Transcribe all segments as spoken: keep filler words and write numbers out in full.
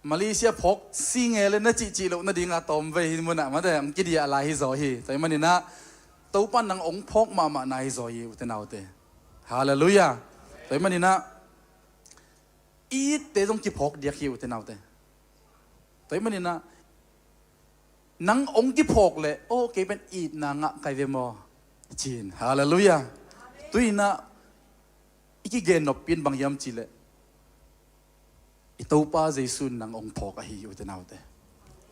Malaysia phawk si nge le na cihcih loh nadinga tawmvei hi munah mate hong kidiah lai hi zaw hi. Tua hi maninah Topan nang hong phawk mahmah na hi zaw hi ute naute. Halleluiah. Tua hi maninah i itte zong kiphawk diak hi ute naute. Tua hi maninah nang hong kiphawk leh aw kei pen itna ngah kai ve maw? Cin. Halleluiah. Tuinah i kigen noppi in bang hiam cihleh i Topa Jesu in nang hong phawk ahi hi ute naute.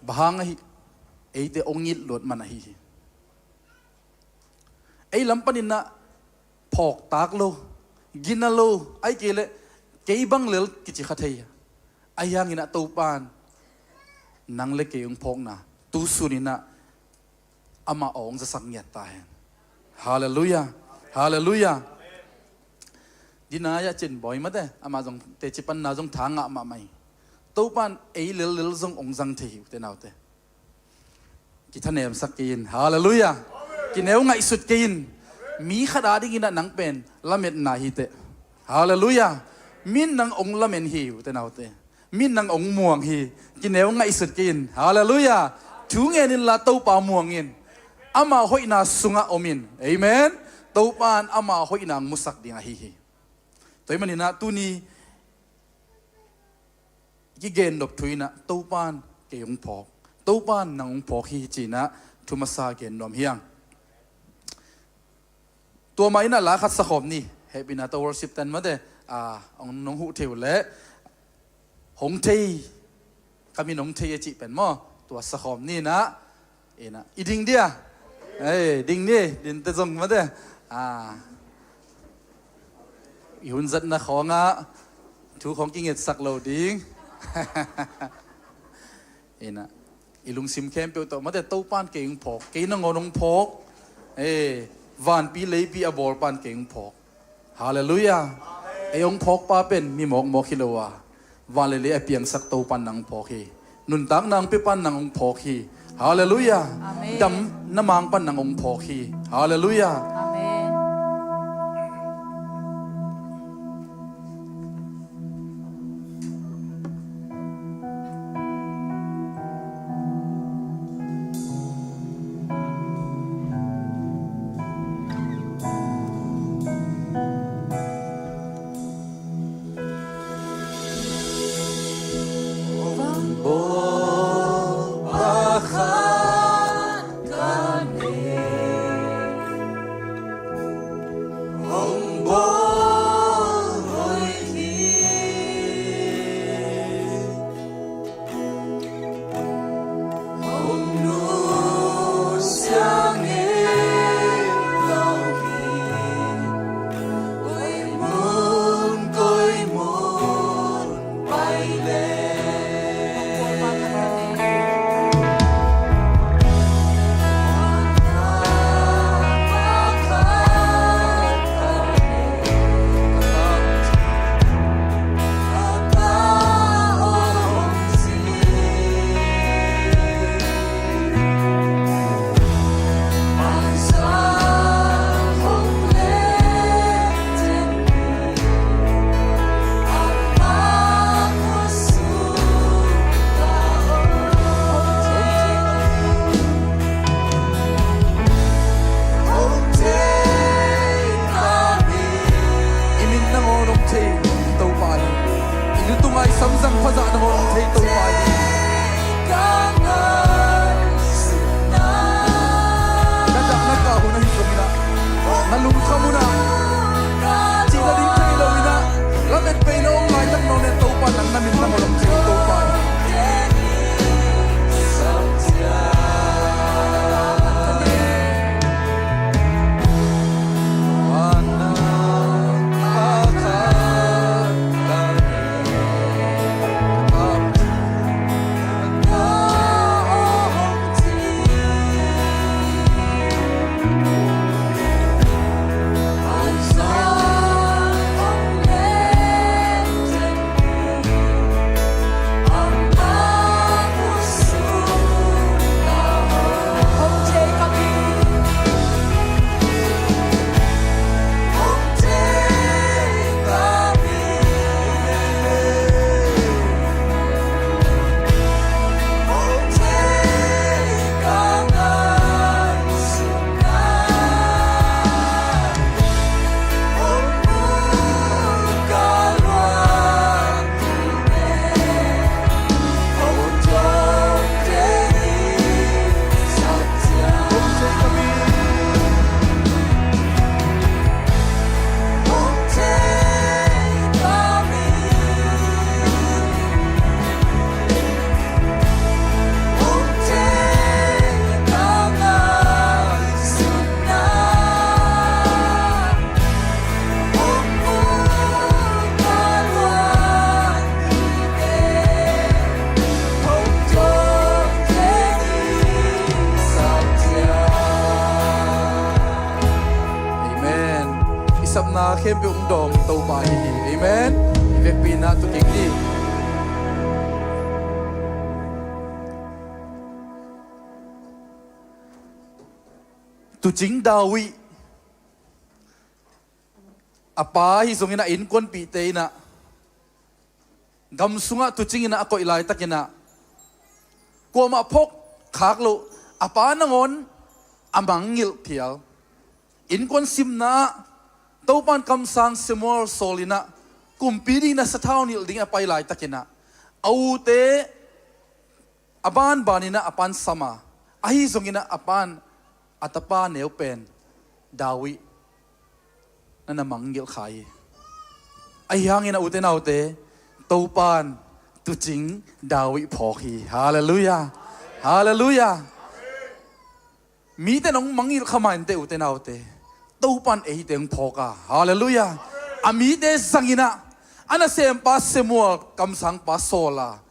Bang hang ahi? Eite hong it luat man ahi hi. Ei lam paninah phawktak lo, gina lo, ai kei leh kei bang lel kici kha thei. Ahi hanginah Topan nang le kei hong phawkna tu suninah amah aw hong zasak ngiat ta hen. Halleluiah. Halleluiah. Dinaya cin bawi mate amah zong teci panna zong tha ngah mahmah hi. Topan ei lellel zong hong zang thei hi ute naute. Kithanemsak kei in. Halleluiah. Kineu ngaihsut kei in. Mi khat a dinginah nang pen lametna hi teh. Halleluiah. Min nang hong lamen hi ute naute. Min nang hong muang hi. Kineu ngaihsut kei in. Halleluiah. Thu ngen inla Topa muang in. Ama hoihna sungah om in. Amen. Topan ama hoihna hong musak ding ahi hi. Tua hi maninah tuni kigen nop thu inah Topan kei hong phawk, Topan nang hong phawk hi cinah thu masa gen nuam hiang. Tua mah inah la khat sakhawm ni. Hehpihna tawh worship ten mate a hong nong huh thei uh leh hong thei, ka min hong thei a cih pen maw? Tua sakhawm ni inah. Inah i ding dia. Ei, ding ni, dinte zong mate. A, i hun zatna khawngah thu khawng kingetsak lo ding. Inah i lungsim khempeuh tawh mate Topan kei hong phawk, kei nangawn hong phawk. Ei, vanpi leipi a bawlpan kei hong phawk. Halleluiah. Ei hong phawkpa pen mi mawkmawk hi lo a, van le lei a piangsak Topan nang hong phawk hi. Nuntakna hong pepan nang hong phawk hi. Halleluiah. Amen. Damna mangpan nang hong phawk hi. Halleluiah. Amen. I min nangawn hong thei Topa hi. I nu tunga i samzang phazah nangawn hong thei Topa hi. Na dah na kah hun ahi zongin ah, na lungkham hun ah cih nading thei lo in ah, lamet pei na om laitak nangawn in Topa nang na min nangawn hong thei Topa hi. Khempeuh hong dawng Topa ahi hi. Amen. I vekpi-in ah tu kik ni. Tuucing David, a pa ahi zongin ah innkuanpihte in ah gam sungah tuucing in ah a koih laitakin ah kuamah phawk khak loh, a pa nangawn a mangngilh phial. Innkuan simna ah Topa in kamsang Samuel sawl in ah kumpi dingin ah sathau nilh dingin a pai laitakin ah a ute a banbanin ah a pa'n sam a, ahi zongin ah a pa'n a tapa neupen David na na mangngilh kha hi. Ahi hangin ah ute naute, Topa in tuucing David phawk hi. Halleluiah. Halleluiah. Mite in hong mangngilh kha mah inteh ute naute, Topa in eite hong phawk a. Halleluiah. A mite zangin ah a nasempa Samuel kamsangpa sawl a,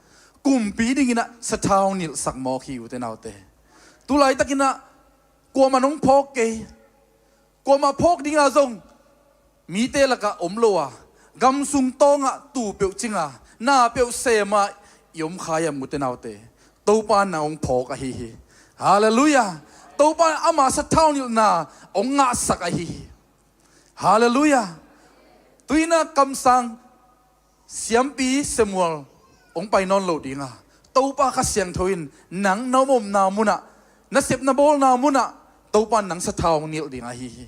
kumpi dingin ah sathau nilhsak mawk hi ute naute. Tu laitakin ah kuamah in hong phawk kei. Kuamah phawk dingah zong mite lakah om lo a, gam sung tawngah tuu peuh cing a, na peuh sem a i om kha hiam ute naute? Topa in nang hong phawk ahi hi. Halleluiah. Topa in ama sathau nilhna hong ngahsak ahi hi. Halleluiah. Tu-in ah kamsang siampi Samuel hong pai nawn lo ding a, Topa Kha Siangtho in nang na omomna munah, na sep na bawlna munah Topa in nang sathau hong nilh ding ahi hi.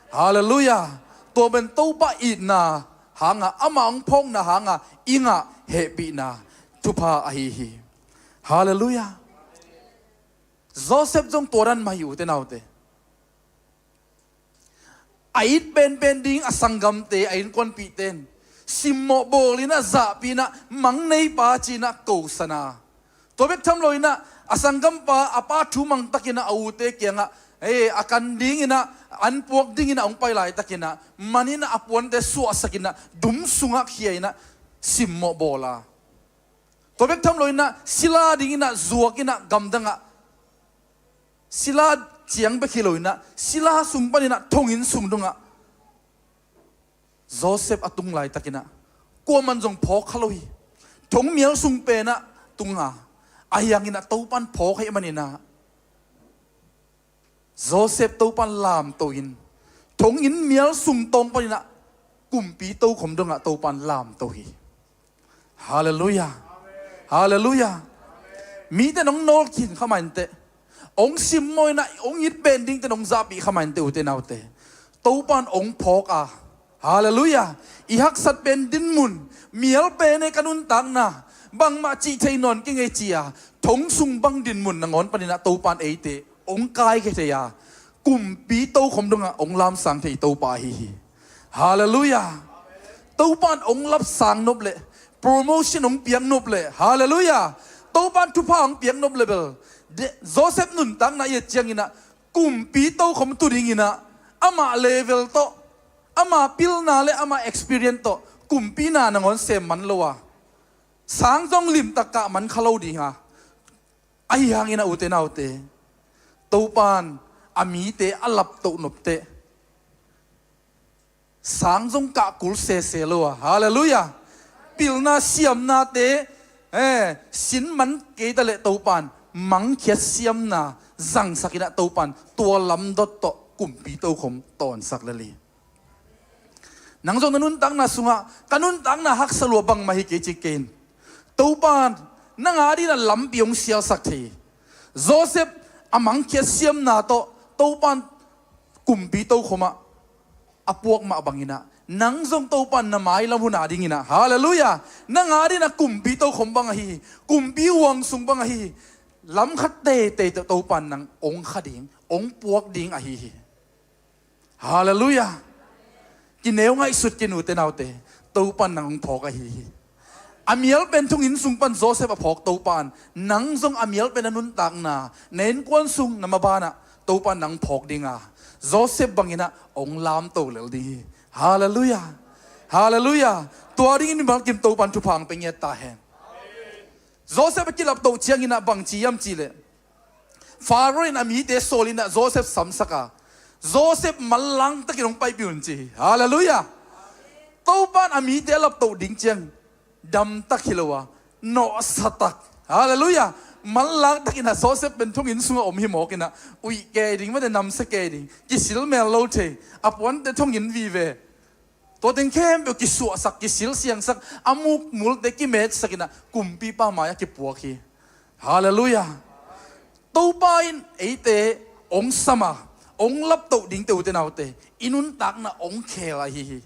Halleluiah. Tua pen Topa itna hangah, ama hong phawkna hangah i ngah hehpihna thupha ahi hi. Halleluiah. Joseph zong tua dan mah hi ute naute. A it penpen ding a sanggamte, a innkuanpihte in simmawh bawlin ah, zahpihin ah, mang neipa ci-in ah kosan a, tua bek tham loin ah a sanggampa, a pa thu mangtakin ah a ute kiangah, eh, a kan dingin ah, an puak dingin ah hong pai laitakin ah, manin ah a puante suahsakin ah, dum sungah khia-in ah simmawh bawl a, tua bek tham loin ah sila dingin ah zuakin ah gamdangah, sila ciang bek hi loin ah sila sung panin ah thonginn sung dongah Joseph a tung laitakin ah kuamah in zong phawk kha lo hi. Thongmial sung pen ah tung a, ahi hangin ah Topa in phawk ahih manin ah Joseph Topa in lamto in, thonginn mial sung tawng panin ah kumpi tokhom dongah Topa in lamto hi. Halleluiah. Halleluiah. Mite in hong nawlkhin kha mah inteh, hong simmawh in ah hong it pen dingte in hong zahpih kha mah inteh ute naute, Topa in hong phawk a. Halleluiah. I haksat pen dinmun, mial pen e ka nuntakna, bangmah cih thei nawn keng e ci-a thong sung bang dinmun nangawn panin ah Topa in eite hong kaikhia thei a, kumpi tokhom dongah hong lamsang thei Topa ahi hi. Halleluiah. Topa in hong lapsang nop leh, promotion hong piak nop leh, halleluiah, Topa in thupha hong piak nop leh bel, Joseph nuntakna i et ciangin ah kumpi tokhom tu dingin ah, ama level tawh, ama pilna le ama experience tawh kumpi na nangawn sem man lo a, sang zong limtak kah man kha lo ding a, ahi hangin ah ute naute, Topa in a mite a laptoh nop teh, sang zong kah kul sese lo a, halleluiah, pilna siamnate, eh, sin man kei ta leh Topa in mangkhiat siamna zangsakin ah Topa in tua lamdot tawh kumpi tokhom tawnsak lel hi. Nang zong na nuntakna sungah, ka nuntakna haksa lua bangmah hi kei ci kei in, Topa in nang adingin ah lampi hong sialsak thei hi. Joseph a mangkhiat siamna tawh Topa in kumpi tokhom ah a puak mah bangin ah, nang zong Topa in na mailam hun adingin ah, halleluiah, nang adingin ah kumpi tokhom bang ahi hi. Kumpi huang sung bang ahi hi. Lam khat teitei tawh Topa in nang hong kha ding, hong puak ding ahi hi. Halleluiah. Kineu ngaihsut kei un ute naute, Topa in nang hong phawk ahi hi. A mial pen thonginn sung pan Joseph a phawk Topa in nang zong a mial pen a nuntakna, na innkuan sung, na maban ah Topa in nang phawk ding a, Joseph bangin ah hong lamto lel ding hi. Halleluiah. Halleluiah. Tua dingin mimal kim Topa in thupha hong pia ngiat ta hen. Joseph a kilaptoh ciangin ah bang ci hiam cih leh, Pharaoh in a mite sawlin ah Joseph samsak a, Joseph manlang takin hong paipih un ci hi. Halleluiah. Topan a mite a laptoh ding ciang damtak hi lo a, nawhsatak. Halleluiah. Manlak takin a Joseph pen thonginn sungah om hi mawk inah, uih kei ding, mate, namsia kei ding, kisil mel lo thei, a puante thonginn vive. Tua teng khempeuh kisuahsak, kisil siangsak, a mukmulte kimetsak inah kumpipa mai-ah kipuak hi. Halleluiah. Topa in eite hong sam a, hong laptoh dingte, ute naute, i nuntakna hong khel ahi hi.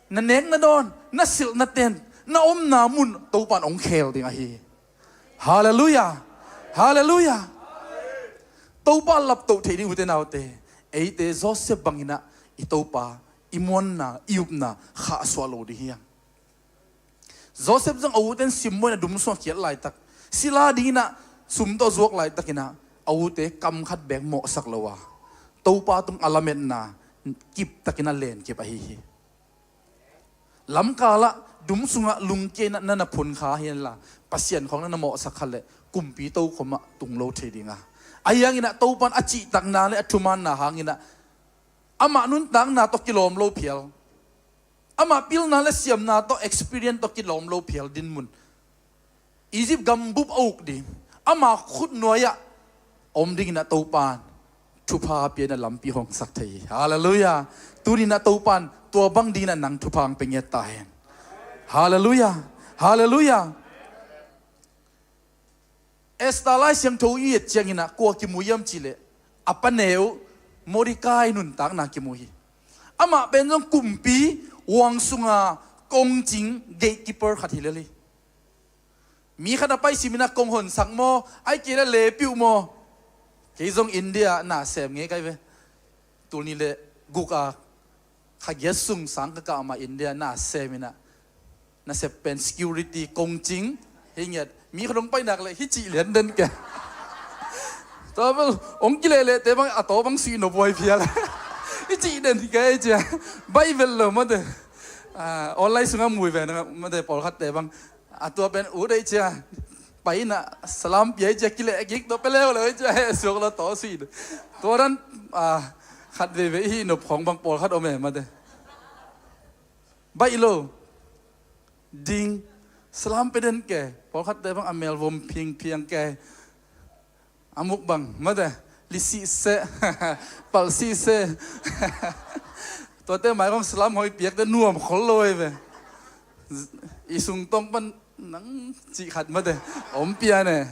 Na nek na dawn, na silh na ten, na omna mun Topan hong khel ding ahi hi. Halleluiah. Halleluiah. Topa laptoh thei ding, ute naute, eite Joseph banginah i Topa, i muanna, i upna khahsuah lo ding hi hang. Joseph zong a uten simmawh inah dum sungah khiat laitak, sila dinginah sum tawh zuak laitakinah a ute kam khat beek mawhsak lo a, Topa tung a lametna kiptakinah lenkip ahi hi. Lamkalah dum sungah lungkia inah na na phun kha hi henla, Pasian khawng na na mawhsak kha leh kumpi tokhomah tung lo thei dinga, ahi hanginah Topan a cihtakna le a thumaanna hanginah amah nuntakna tawh kilawm lo phial, amah pilna le siamna tawh, experience tawh kilawm lo phial dinmun, Egypt gambup a uk ding, ama khutnuai-ah om dinginah Topan thupha pia inah lampi hong sak thei hi. Halleluiah. Tuninah Topan tua bang dinginah nang thupha hong pia ngiat ta hen. Halleluiah. Halleluiah. Esther Lai Siangtho i et cianginah kua kimu hiam cihleh, a paneu Mordecai nuntakna kimu hi. Amah pen zong kumpi huang sunga kongcing gatekeeper khat hi lel hi. Mi khat a paisim inah kong honsak maw, ahih kei leh lepi uh maw? Kei zong India na sem ngei kai ve. Tul nih le guk a kha giat sung sang ka kah mah India na sem inah, nasep pen security kongcing hi ngiat. Mi khat hong pai nak leh hih cih lian den ke. Tua bel hong kilehlehte bang a taw bang suih nop huai phial. Hih cih den hi ke cia. Baih vel lo mate. Ah, online sungah mui ve na mate, pawlkhatte bang. A tua pen u deih cia, pai inah salam pia cia, kileh kik tua pe leuleu cia, he suak lo tawh sui. Tua dan, ah, khat veivei hi nop khawng bang pawlkhat om e mate. Baih lo ding, salam pe den ke, pawlkhatte bang a melvom phingphiang ke. A muk bang mate, lisih seh, palh sih seh. Tuate mai kong salam hoi piakte nuam khol lo ei ve. I sungtong pan nang cih khat mate om pian e.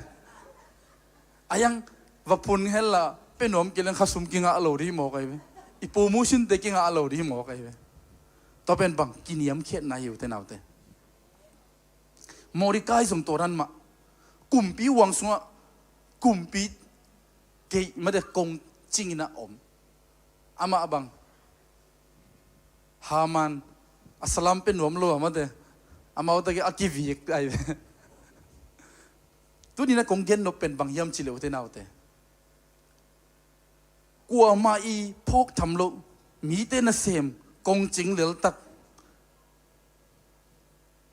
A yang va phun hella pe nuam kileng kha sum kingah lo dih mawk ei ve. I promotion te kingah lo dih mawk ei ve. Tua pen bang kiniamkhiatna hi, ute naute. Mordecai zong tua dan mah, kumpi huang sungah kumpi gate mate kongcing inah om. Amah bang Haman a salam pe nuam lo a mate, amau tak a kivik ai ve. Tuninah kong gen nop pen bang hiam cihleh, ute naute, kuamah i phawk tham loh, mite nasem kongcing leltak,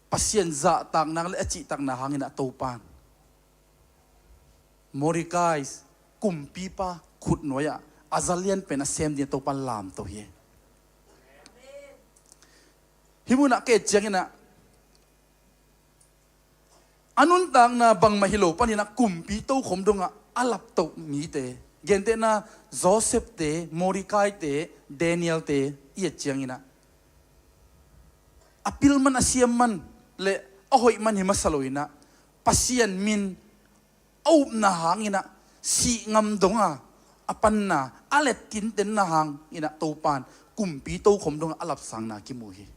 Pasian zahtakna le a cihtakna hanginah Topan Mordecai kumpipa khutnuai-ah a za lianpen a sem dingin Topan lamto hi. Hih munah ka et cianginah a nuntakna bangmah hi lo paninah kumpi tokhom dongah a laptoh mite, gentehna Joseph te, Mordecai te, Daniel te i et cianginah a pil man, a siam man le a hoih man hi masa lo inah, Pasian min a upna hanginah sih ngam donga a panna, a let tintenna hanginah Topan kumpi tokhom dongah a lapsangna kimu hi.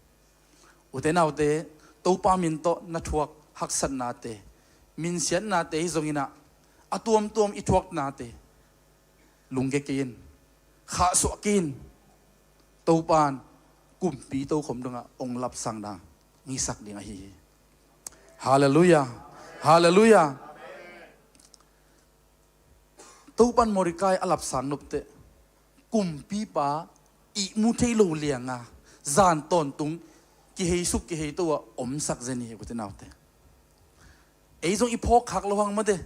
Ute naute, Topa min tawh na thuak haksatnate, minsiatnate hi zonginah a tuamtuam i thuaknate lungke kei in, khahsuah kei in. Topan kumpi tokhom dongah hong lapsangna ngisak ding ahi hi. Halleluiah. Halleluiah. Topan Mordecai a lapsang nopteh kumpipa ihmu thei lo lianga zan tawntung kiheisuk kiheito a omsak zen hi, ute naute. Ei zong i phawk khak lo hang mate.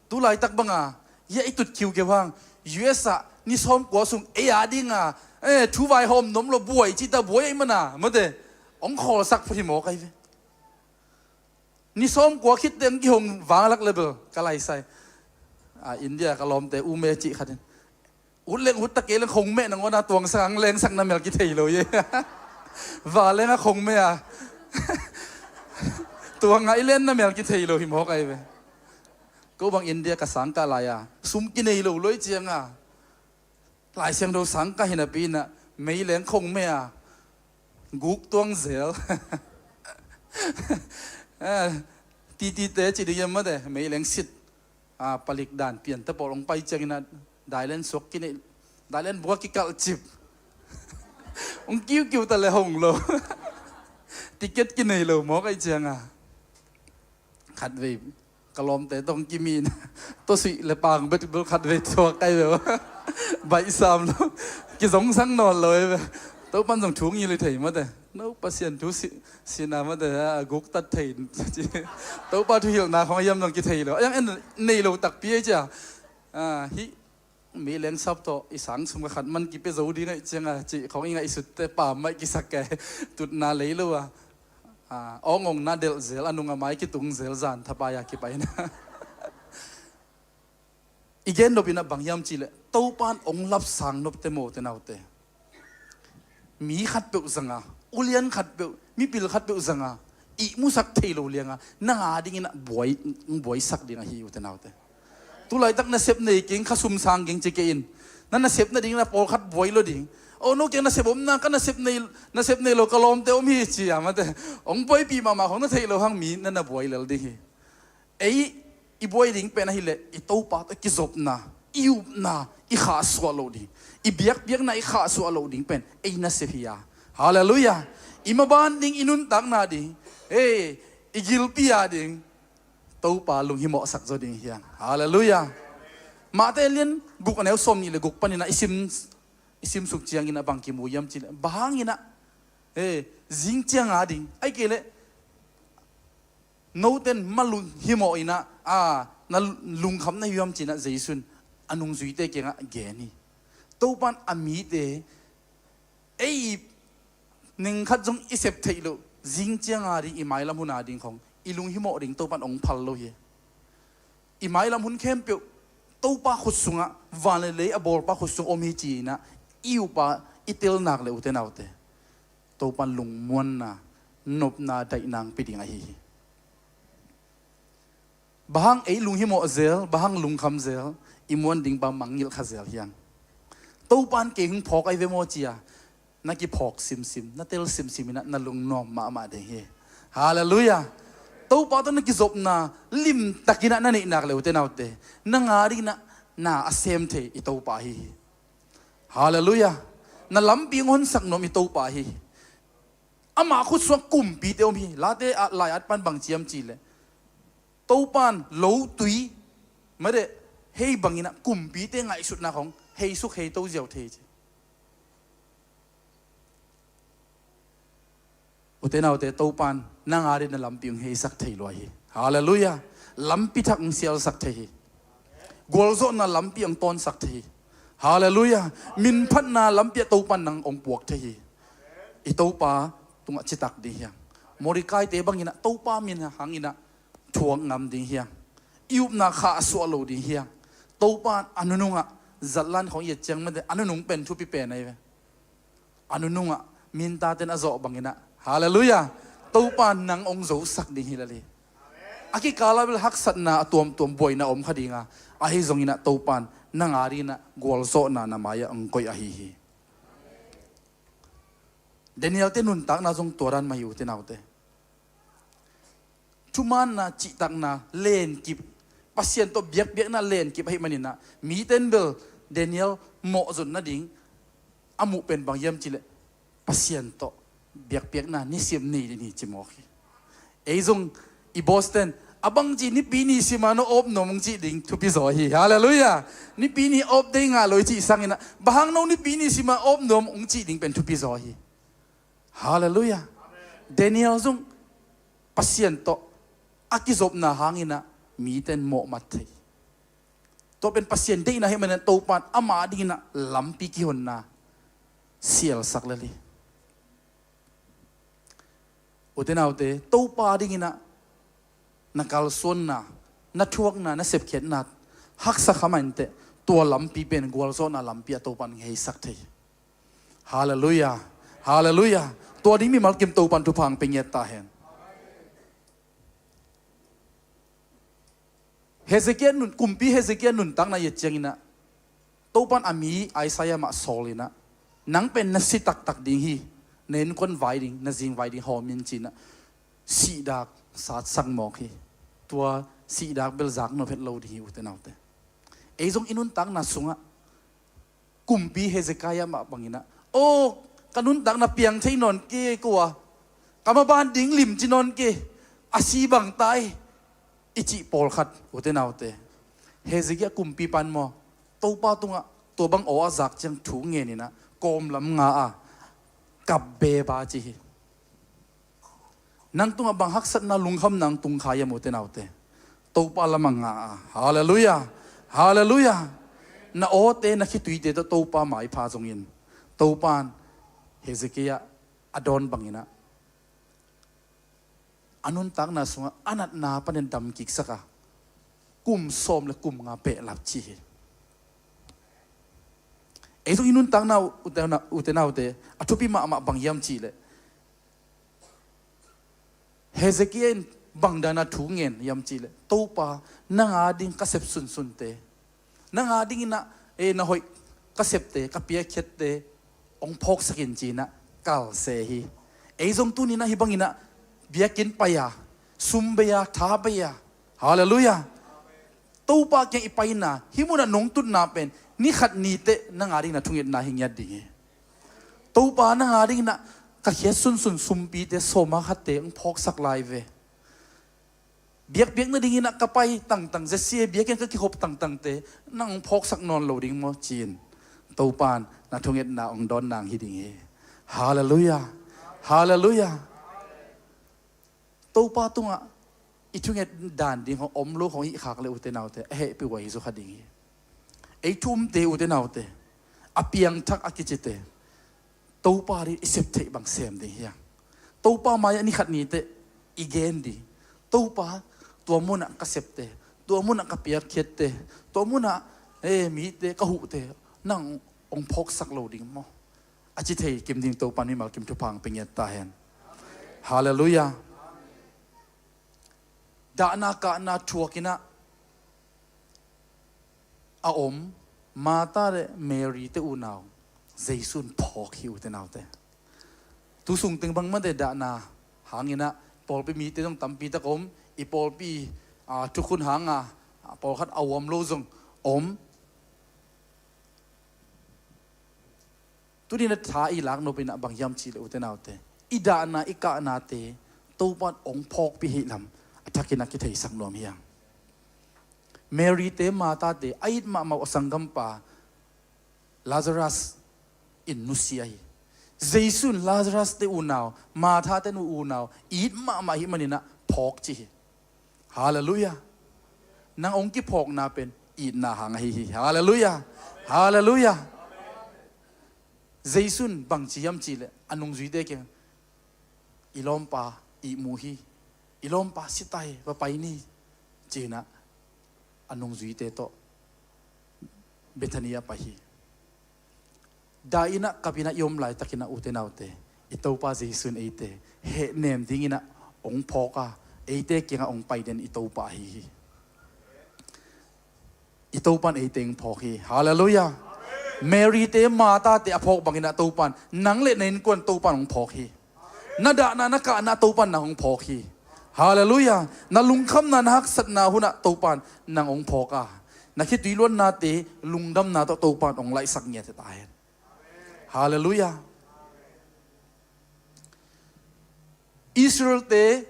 Tu laitak banga hia i tut khiukhiu hang. U S ah ni sawmkua sung ei a dinga, eh, thu vaihawm nuam lo buai cita buai ei mana mate. Hong khawlsak phot hi mawk ahi ve. Ni sawmkua khit teng kihong vanglak le bel ka laisai. A, India ka lawmte ume cih khat in, ut leng ut, ta kei leng khong meh nangawn a tuangsak ang lengsak na mel kithei lo hi. Va leng a khong meh a tuang a i len na mel kithei lo hi mawk ahi ve. Ko bang India ka sangkah lai a sum kinei lo loi ciang a, Lai Siangtho sangkah hi napi in ah meileng khong meh a guk tuang zel. Ah, titite ci ding hiam mate, meileng sit. Ah, palik dan pian te pawl hong pai ciangin ah dailen suak kinei, dailen bua kikalh cip. Hong kiukiu ta le hong lo. Ticket kinei lo mawk ahi ciang a. Khatvei ka lawmte tawh hong kimin, tawsuih le pang bet bel khatvei thuak kai ve. Baih sam lo. Kizongsang nawn lo e ve. Topan zong thu ngil hi thei mate. No Pasian thu si, sina mate, a guk tat thei. Topa thuhilhna khong a hiam zong kithei lo. A yang en nei lo takpi ei cia. Ah, hih meileng sap tawh i sang sum ka khat man kipia zo ding aih ciang a cih khong i ngaihsut te pam maih kisak ke. Tutna lei lo a, a, awngawngna delh zel, a nung a mai kitung zel zan thapai a kipaina. I gen nop in ah bang hiam cih leh Topan hong lapsang nop te maw te naute. Mi khatpeuh zanga, ulian khatpeuh, mipil khatpeuh zanga ihmusak thei lo lianga nang a dingin ah buai, buaisak ding ahi ute naute. Tulaitak nasep nei keng, khasum sang keng ci kei in. Na nasep nading na pawlkhat buai lo ding. O no keng nasep omna, ka nasep nei, nasep nei lo ka lawmte om hi ci a mate. Hong buaipi mahmah khong na theih lo hang mi na na buai lel ding hi. Ei i buai ding pen ahileh i Topa tawh i kizopna, i upna i khahsuah loh ding, i biakpiakna i khahsuah loh ding pen ei nasep hi a. Halleluiah. I maban ding, i nuntakna ding, ei, i gilpi a ding Topa lunghimawhsak zaw ding hiang. Halleluiah. Mate lian guk a neu sawm nih le guk panin ah i sim, i simsuk ciangin ah bang kimu hiam cih leh, bang hangin ah, ei, zing ciang a ding, ahih kei leh noten ma lunghimawh in ah, a, na lungkham na hi hiam ci-in ah Jesu in a nungzuite kiangah gen hi. Topan a mite ei neng khat zong i sep theih loh, zing ciang a ding, i mailam hun a ding khong i lunghimawh ding Topan hong phal lo hi. I mailam hun khempeuh Topa khut sungah, van le lei a bawlpa khut sung om hi ci-in ah i up a i tel nak le ute naute, Topan lungmuanna, nopna, daihna hong pia ding ahi hi. Bang hang ei lunghimawh zel, bang hang lungkham zel, i muan ding bang mangngilh kha zel hiang. Topan kei hong phawk ahi ve maw ci a na kiphawk simsim, na tel simsim in ah na lungnuam mahmah ding hi. Halleluiah. Topa tawh na kizopna limtakin ah na neih nak le ute naute, nang a dingin ah na a sem thei i Topa ahi hi. Halleluiah. Na lampi hong honsak nuam i Topa ahi hi. Amah khut sungah kumpite om hi. Late ah, lai-at pan bang ci hiam cih leh, Topan lo, tui, mate, hei bangin ah kumpite ngaihsutna khong heisuk heito ziau thei ci. Ute naute, Topan nang a dingin na lampi hong heisak thei lua hi. Halleluiah. Lampi thak hong sialsak thei hi. Gualzawhna lampi hong tawnsak thei hi. Halleluiah. Minphatna lampi ah Topan nang hong puak thei hi. I Topa tungah citak ding hiang. Mordekaite bangin ah Topa min hangin ah thuak ngam ding hiang. I upna khahsuah lo ding hiang. Topan a nunungah zatlan khong i et ciang mate, a nunung pen thupi pen ahi ve. A nunungah mintaten a zawh bangin ah, halleluiah, Topan nang hong zosak ding hi lel hi. A kikal ah bel haksatna a tuamtuam, buaina om kha ding a, ahi zongin ah Topan nang a dingin ah gualzawhna na mai-ah hong koih ahi hi. Daniel-te nuntakna zong tua dan mah hi ute naute. Thumaanna, cihtakna lenkip, Pasian tawh biakpiakna lenkip ahih manin ah, miten bel Daniel mawhzon nading a muh pen bang hiam cih leh, Pasian tawh biakpiakna nisim nei ding hi ci mawk hi. Ei zong i boss ten, a bangci Nipi ni sim a na awp nuam hong cih ding thupi zaw hi. Halleluiah. Nipi ni awp dei ngah lo i cih sangin ah, bang hang no Nipi ni sim a awp nuam hong cih ding pen thupi zaw hi. Halleluiah. Daniel zong Pasian tawh a kizopna hangin ah miten mawhmat thei. Tua pen Pasian deihna ahih manin ah Topan ama dingin ah lampi kihonna sialsak lel hi. Ute naute, Topa dinginah na kalsuanna, na thuakna, na sepkhiatna haksa kha mah inteh, tua lampi pen gualzawhna lampi a Topa in hong heisak thei. Halleluiah. Halleluiah. Tua ding mimal kim Topa in thupha hong pia ngiat ta hen. Hezekiah nun, kumpi Hezekiah nuntakna i et cianginah Topa in a mi Isaiah mah sawl inah, nang pen na si taktak ding hi, na innkuan vai ding, na zing vai ding hawm in cinah, sihdak satsak mawk hi. Tua sihdak bel zak nuam het lo ding hi, ute naute. Ei zong i nuntakna sungah kumpi Hezekiah mah banginah, aw, ka nuntakna piang thei nawn kei ko a, ka maban ding limci nawn kei, a si bang ta ei, i cih pawlkhat, ute naute. Hezekiah kumpipa in maw, Topa tungah tua bang aw a zak ciang thu ngeninah kawmlam nga a kap beba ci hi. Nang tungah bang haksatna, lungkhamna hong tung kha hiam, ute naute? Topa lamah nga a. Halleluiah. Halleluiah. Na awte, na khituite tawh Topa maipha zongin, Topa in Hezekiah a dawn banginah a nuntakna sungah a natna panin dam kiksak a, kum sawm le kum nga behlap ci hi. Ei zong i nuntakna, ute na, ute naute, a thupi mahmah bang hiam cihleh, Hezekiah in bang dana thu ngen hiam cihleh, Topa, nang a ding ka sep sunsunte, nang a dinginah, e, na hoih ka septe, ka piakkhiatte hong phawksak in cinah kalse hi. Ei zong tuninah hih banginah biakinn pai a, sum bei a, tha bei a. Halleluiah. Topa kiang i paina, hih munah nong tutna pen ni khat ni teh nang a ding na thungetna hi ngiat ding hi. Topa, nang a dinginah ka khiat sunsun sumpite, sawma khatte hong phawksak lai ve. Biakpiakna dinginah ka pai tangtang, Jesse e, biakinn ka kikhop tangtangte nang hong phawksak nawn lo ding maw ci-in Topa in na thungetna hong dawn nang hi ding hi. Halleluiah. Halleluiah. Topa tungah i thunget dan ding hong om lo hong hih khak le, ute naute, a hehpih uh ahi zaw kha ding hi. Ei thu umte, ute naute, a piangthak a kicite, Topa ding i sep theih bang sem ding hi a. Topa mai-ah ni khat ni teh i gen ding. Topa, tua munah ka septe, tua munah ka piakkhiatte, tua munah, e, mite ka huhte nang hong phawksak lo ding maw? A ci thei kim ding Topa in mimal kim thupha hong pia ngiat ta hen. Halleluiah. Dahna kahna thuakinah a om Martha le Mary te unau Jesu in phawk hi, ute naute. Tu sung teng bang mate dahna hanginah pawlpi mite zong tampi tak om, i pawlpi, a, thukhun hanga, a, pawlkhat a uam lo zong om. Tuninah tha i lak nopinah bang hiam cihleh, ute naute, i dahna i kahnate Topa in hong phawkpih hih lam a thakinah kitheisak nuam hi hang. Mary te, Martha te a it mahmah uh a sanggampa Lazarus in nusia hi. Jesu in Lazarus te unau, Martha te nu unau it mahmah hih maninah phawk ci hi. Halleluiah. Nang hong kiphawkna pen itna hang ahi hi. Halleluiah. Halleluiah. Jesu in bang ci hiam cihleh, a nungzuite kiang, i lawmpa ihmu hi, i lawmpa si ta hi, va pai ni, cinah a nungzuite tawh Bethany a pai hi. Dahinah kapinah i om laitakinah, ute naute, i Topa Jesu in eite hehnem dinginah hong phawk a, eite kiangah hong pai den i Topa ahi hi. I Topa in eite hong phawk hi. Halleluiah. Mary te, Martha te a phawk banginah Topa in nang le na innkuan Topa in hong phawk hi. Na dahna, na kahna Topa in nang hong phawk hi. Halleluiah. Na lungkhamna, na haksatna hunah Topa in nang hong phawk a, na khitui luannate lungdamna tawh Topa in hong laihsak ngiat ta hen. Halleluiah. Israel te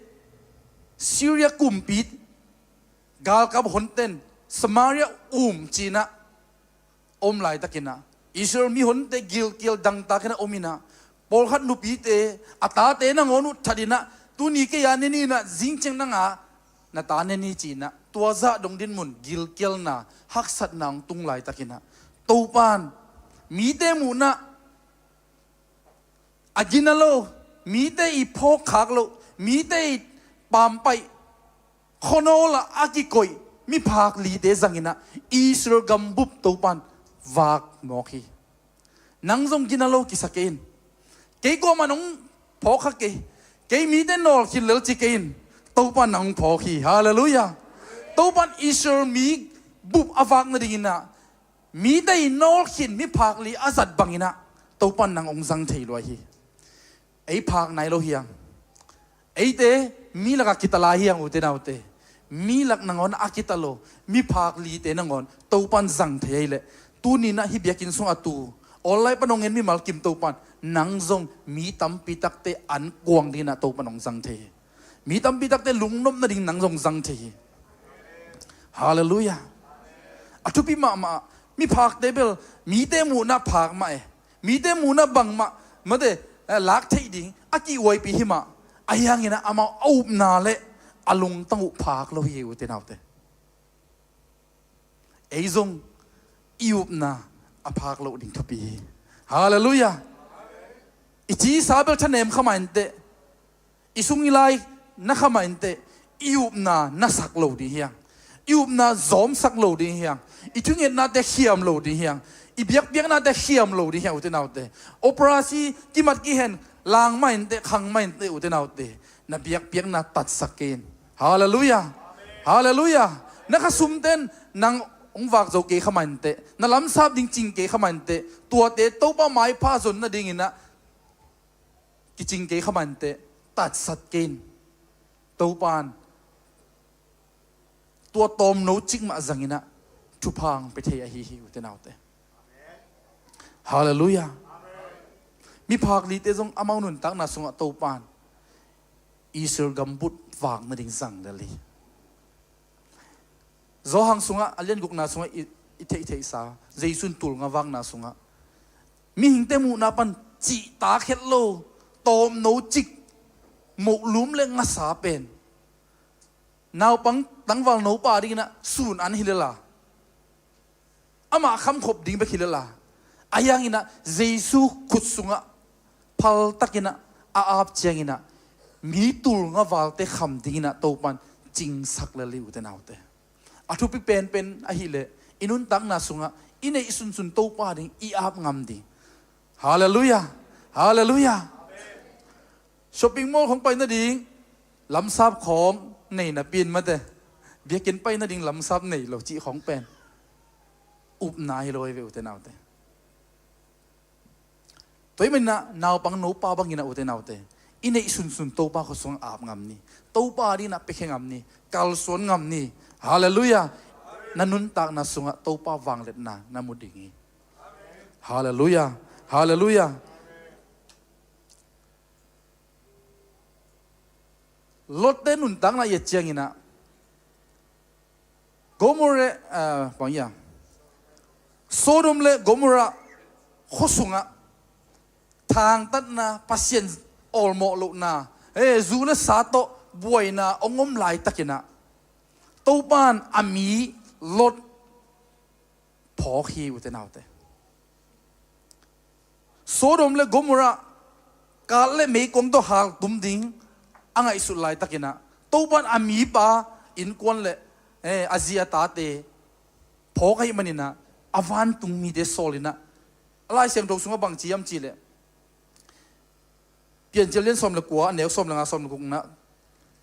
Syria kumpi galkap honten Samaria um cinah om laitakinah, Israel mihonte gilkial dangtakinah ominah, pawlkhat nupite a tate nangawn uh thatinah, tuni kei a ne ni inah, zingciang nanga na ta ne ni cinah, tua zah dong dinmun gilkialna, haksatna hong tung laitakinah, Topa in mite muhnah a gina lo, mite i phawkkhak loh, mite i pampaih, khuanawl ah a kikoih miphak lite zangin ah Israel gambup Topan vak mawk hi. Nang zong gina lo kisa kei in. Kei kuamah nong phawk kha kei. Kei mite nawl khin lel ci kei in. Topan nang phawk hi. Halleluiah. Topan Israel mi bup a vak nadingin ah mite i nawl khin miphak li a zat bangin ah Topan nang hong zang thei lua hi. Ei phak nai lo hiang. Eite mi lakah kita lai hiang, ute naute. Mi lak nangawn a kita lo, miphak lite nangawn Topan zang thei ahih leh, tuni-in ah hih biakinn sungah tu, online pan hong en mimal kim Topan nang zong mi tampi takte ankuang dingin ah Topan hong zang thei hi. Mi tampi takte lungnop nading nang zong zang thei hi. Halleluiah. A thupi mahmah. Miphakte bel mite muhna phak mah e. Mite muhna bangmah, mate, eh, lak theih ding a kihuaipih hi mah. Ahi hangin ah amau a upna le a lungtang uh phak lo hi, ute naute. Ei zong i upna a phak loh ding thupi hi. Halleluiah. I ci i sa bel thanem kha mah inteh, i sung i lai na kha mah inteh, i upna na sak lo ding hiang. I upna zawmsak lo ding hiang. I thungetnate khiam lo ding hiang. I biakpiaknate khiam lo ding hiang, ute naute. Operasi kimat kihen lang mah inteh, khang mah inteh, ute naute. Na biakpiakna tatsak kei in. Halleluiah. Halleluiah. Na khasumte in nang hong vak zo kei kha mah inteh, na lamsap ding cing kei kha mah inteh, tuate Topa maipha zon nadingin ah kicing kei kha mah inteh, tatsat kei in. Topan tua tawmno cik mah zangin ah thupha hong pia thei ahi hi, ute naute. Halleluiah. Miphak lite zong amau nuntakna sungah Topan Israel gambup vak nading zang lel hi. Johan sungah a lian gukna sungah i, i theihtheihsa, Jesu in tul nga vakna sungah mihingte muhna pan cihtak het lo, tawmno cik, mohlum le ngasa pen, naupang tangvalno pa dingin ah sun an hi lel a, amah khamkhop ding bek hi lel a, ahi hangin ah Jesu khut sungah phaltakin ah a ap ciangin ah mi tul nga valte kham dingin ah Topan cingsak lel hi, ute naute. A thupi penpen ahih leh i nuntakna sungah i neih sunsun Topa ding i ap ngam ding. Halleluiah. Halleluiah. Shopping mall khawng pai nading lamsap khawng nei napi in, mate, biakinn pai nading lamsap nei lo cih khawng pen upna hi lo hi ve, ute naute. Tua ahih manin ah naupang nopa bangin ah, ute naute, i neih sunsun Topa khut sungah ap ngam ni. Topa dingin ah piakhia ngam ni. Kalsuan ngam ni. Halleluiah. Na nuntakna sungah Topa vangliatna na mu ding hi. Halleluiah. Halleluiah. Lot-te nuntakna i et ciangin ah Gomorrah, ah, bang hiam, Sodom le Gomorrah khua sungah thangtatna, Pasian awlmawh lohna, eh, zu le sa tawh buaina hong om laitakin ah Topan a mi Lot phawk hi, ute naute. Sodom le Gomorrah, kat le meikuang tawh haltum ding a ngaihsut laitakin ah Topan a mipa innkuan le, eh, a zi a tate phawk ahih manin ah a vantung mite sawlin ah, a Lai Siangtho sungah bangci hiam cih leh, Piancil lian sawm le kua, a neu sawm le nga, sawm le gukna,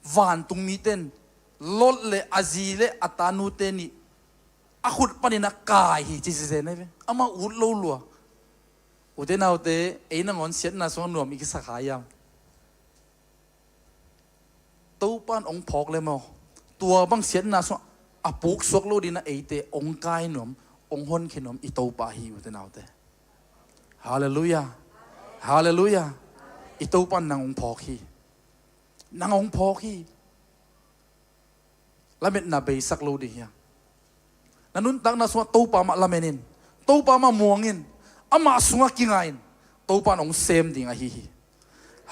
vantung mite in Lot le a zi le a tanute nih a khut panin a kai hi ci zenzen hi ve. Amah ut lo lua. Ute naute, ei nangawn siatna sungah nuam i kisa kha hiam? Topan hong phawk le maw, tua bang siatna sungah a puksuak lo dingin ah eite hong kai nuam, hong honkhia nuam i Topa hi, ute naute. Halleluiah. Halleluiah. I Topan nang hong phawk hi. Nang hong phawk hi. Lametna beisak lo ding hiam? Na nuntakna sungah Topa mah lamen in. Topa mah muang in. Amah sungah kinga in. Topan hong sem ding ahi hi.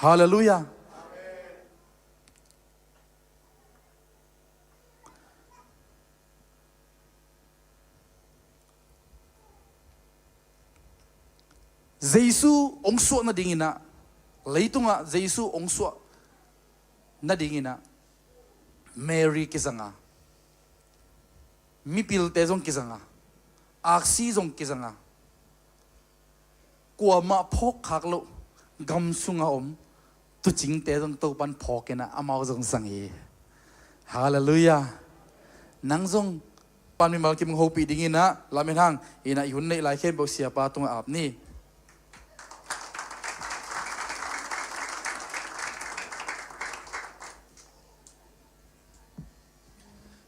Halleluiah. Jesu hong suah nadingin ah, leitungah Jesu hong suah nadingin ah Mary kizanga, mipilte zong kizanga, aksi zong kizanga, kuamah phawkkhak loh gam sunga om tuucingte zong Topan phawkin ah amau zong zang hi. Halleluiah. Nang zong pan mimal kim hong hopih dingin ah lamet hang in ah i hun neih lai khempeuh siapa tungah ap ni.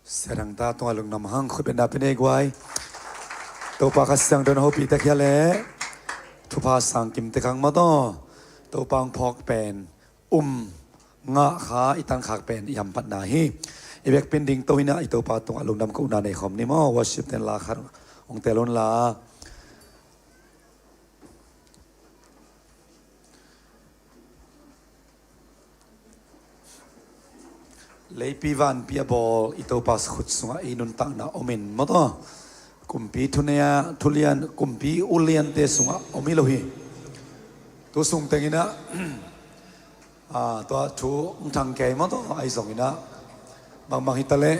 Siadangta tungah lungdam hang, khutbetna pia ni ei guai. Topa Kha Siangtho in hopih takhial leh thupha sang kim tek hang maw taw. Topa hong phawk pen um ngah kha i tangkhak pen i hamphatna hi. I vekpi-in dingto in ah i Topa tungah lungdam kohna nei khawm ni maw. Worship te'n la khat hong tel un la. Leipi vanpi a bawl i Topa khut sungah i nuntakna om in maw taw. Kumpi thunei ah, thulian, kumpi uliante sungah om hi lo hi. Tu sung teng in ah, ah, tua thu hong thang kei maw taw, ahi zongin ah, bangbang hi ta leh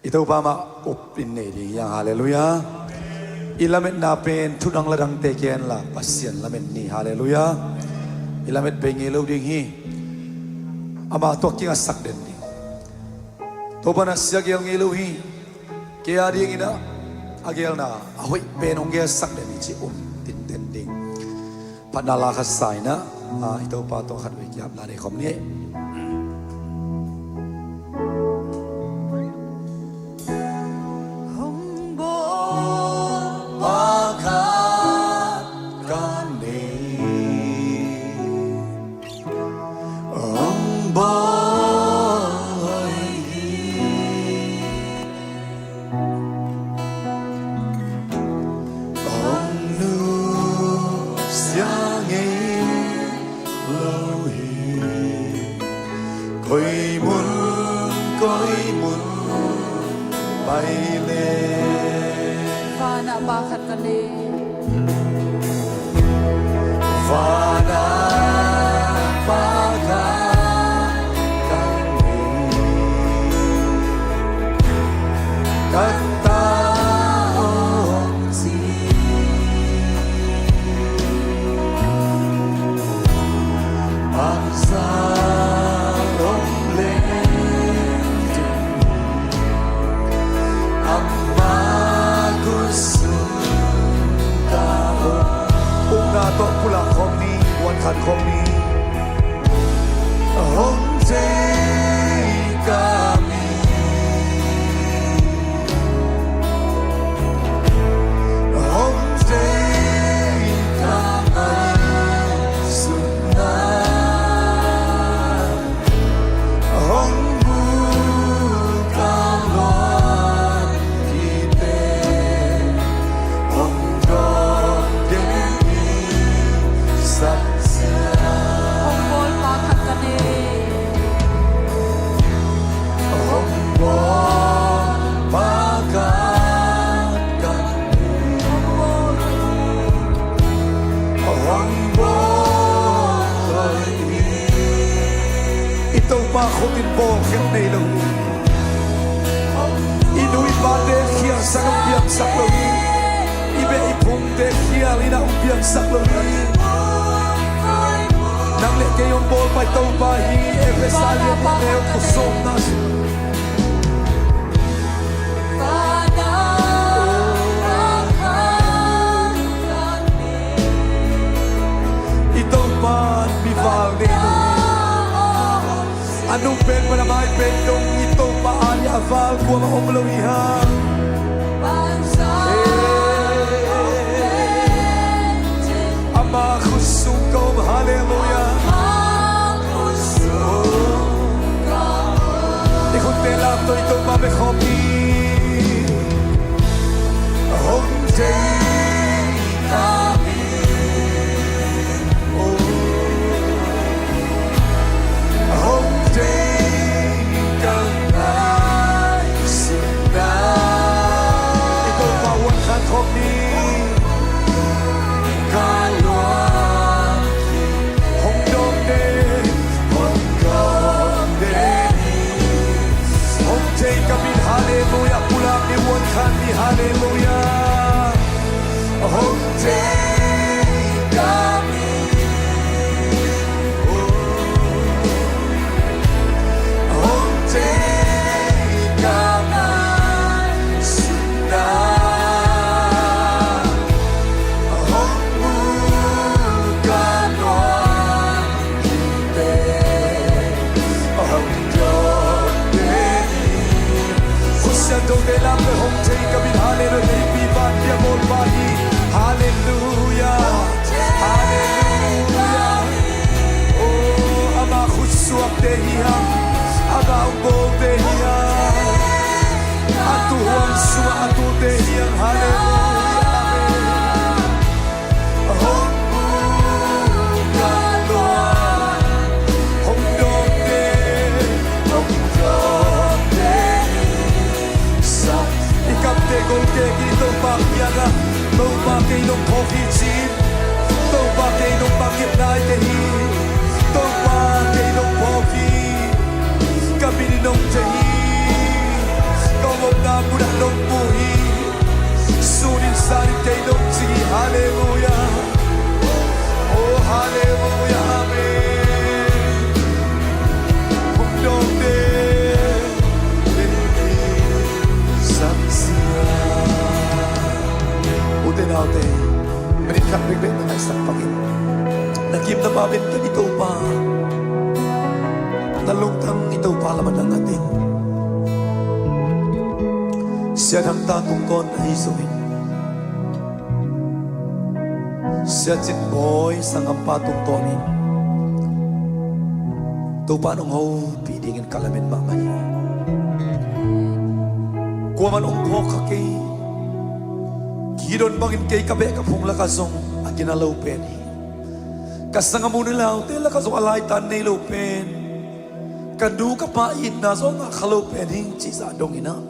i Topa mah up in nei ding hi hang. Halleluiah. I lametna pen thu dang la dangte kiang la Pasian lamet ni. Halleluiah. I lamet bei ngei lo ding hi. Amah tua kingasak den ding. Topa in ah sia gel ngei lo hi. Kei a dingin ah a gelna a hoih pen hong gelsak den hi ci um tinten ding. Phatna la khat sa in ah, ah, i Topa tawh khatvei kiapna nei khawm ni. Hong bawl pa khat ka nei. Hong bawl hoih hi. Hong nusia ngei lo hi. Koi mun, koi mun pai leh. Vanah pa khat ka nei. Vanah pa khat ka nei. Ka ta hong ci. Paksa hong leng. Amah khut sung ka om. Upna tawh pulak khawm ni, vuan khan khawm ni. Hong thei ka mi. Hong thei ka ngaihsutna. Hong mu ka luan kite. Hong dawng den i saksia. Hong bawl pa khat ka nei. Hong bawl pa khat ka nei. Hong bawl hoih hi. I Topa khut in bawl khial nei lo hi. I nu i pate khialsak hong piangsak lo hi. I beh i phungte khial in ah hong piangsak lo hi. Nang le kei hong bawl pa i Topa hi. Efesa lian nih, neu kua sawmna. I Topa in mival nei lo hi. A nung pen pan a mai pen dong i Topa a leh a val kuamah om lo hi hang. Ama khut sung ka om. Halleluiah. I khutte lamto i Topa bia khawm ni. Hong thei ka mi. Hong thei ka ngaihsutna. I Topa vuan khan khawm ni. Ka luan hong dawng den, hong dawng. Note lam le hong thei ka min, halleluia, hei pi van bia bawl pa hi. Halleluia. Halleluia. Oh, ama khutsuakte hi hang, ama hong bawlte hi hang, a tuhuan sungah a tute hi hang. Halleluia. Amen. Hong mu khat lua, hong dawngte, hong dawngte. Sa i kamte golkek in Topa kiangah, Topa kei nong phawk hi ci in. Topa kei nong bangkip naite hi. Topa kei nong phawk hi. Ka min in nong thei hi. Ka omna munah nong mu hi. Sunin sanin kei nong ci hi. Halleluia. Oh, halleluia. Amen. Hong dawngte, en i sang sia. Ute naute, minit khat bekbek na ngaihsak bangin, na kim na pam in, ka i Topa, na lungtang i Topa lamah na ngat in. Sia Thang ta tungtawn ahi zongin, Sia Cin Bawi sanggampa tungtawnin Topa in hong hopih dingin ka lamen mahmah hi. Kuaman hong phawk kha kei. Gideon bangin kei ka beh ka phung lakah zong a gina lo pen hi. Ka sanggam u nau le naute lakah zong a laitan nei lo pen, ka nu ka pa itna zong a ngah kha lo pen hi cih zah dongin ah,